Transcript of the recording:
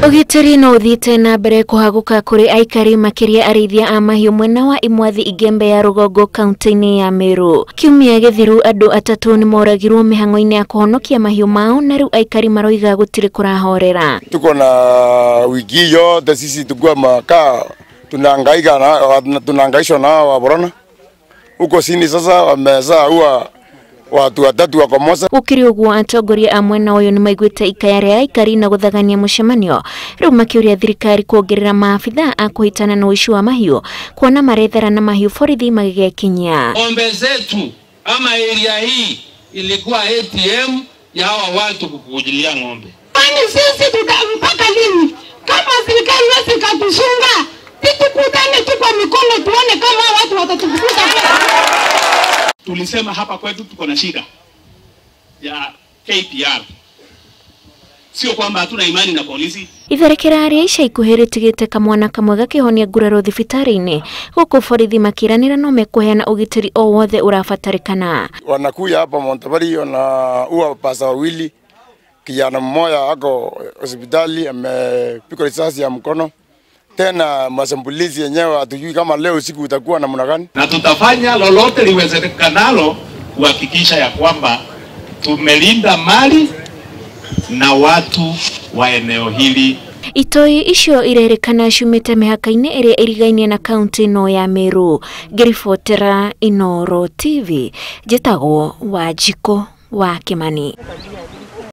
Ũgitĩri no ũthiĩte na mbere kũhagũka kũrĩ aikari makĩria arĩithia a mahiũ mwena wa Imwathi Igembe ya rũgongo kaunti-inĩ ya Meru. Kiumia gĩthiru andũ atatũ nĩmoragirwo mĩhang'o-inĩ ya kũhonokia mahiũ mao na rĩu aikari maroiga gũtirĩ kũrahorera. Tuko na wiki yote sisi tukiwa makaa tunahangaika na tunahangaishwa na hawa Borana huko sini. Sasa wamezaa huwa watu watatu wako Mosa. Gũkĩrĩ ũguo atongoria a mwena ũyũ nĩmaiguĩte ikaya rĩa aikari na gũthagania mũcemanio rĩu makĩũria thirikari kuongerera maabitha a kũhĩtana na ũici wa mahiũ kuona marethera na mahiũ borithi magĩgekinyia. Ng'ombe zetu ama area hii ilikuwa ATM ya hawa watu kukujilia ng'ombe. Kwani sisi mpaka lini? Kama serikali wetu ikatushunga, tukutane tu kwa mikono tuone kama watu watatufukuza. Tulisema hapa kwetu tuko na shida ya KPR. Sio kwamba hatuna imani na polisi. Itharĩkĩra rĩa ica ikuhĩ rĩtigĩte kamwana kamwe gakĩhonia nguraro thibitarĩ-inĩ gũkũ borithi makĩranĩra no mekũheana ũgitĩri o wothe ũrabatarĩkana. Wanakuja hapa Montabari wanaua pasa wawili, kijana mmoja ako hospitali amepigwa risasi ya mkono. Tena mashambulizi yenyewe hatujui kama leo usiku utakuwa namna gani. Na tutafanya lolote liwezekanalo kuhakikisha ya kwamba tumelinda mali na watu wa eneo hili. Itoi icio irerĩkana ciumĩte mĩhaka-inĩ ĩrĩa ĩrigainie na kaunti ĩno ya Meru. Ngĩribotera Inooro TV, njĩtagwo Wanjikũ wa Kimani.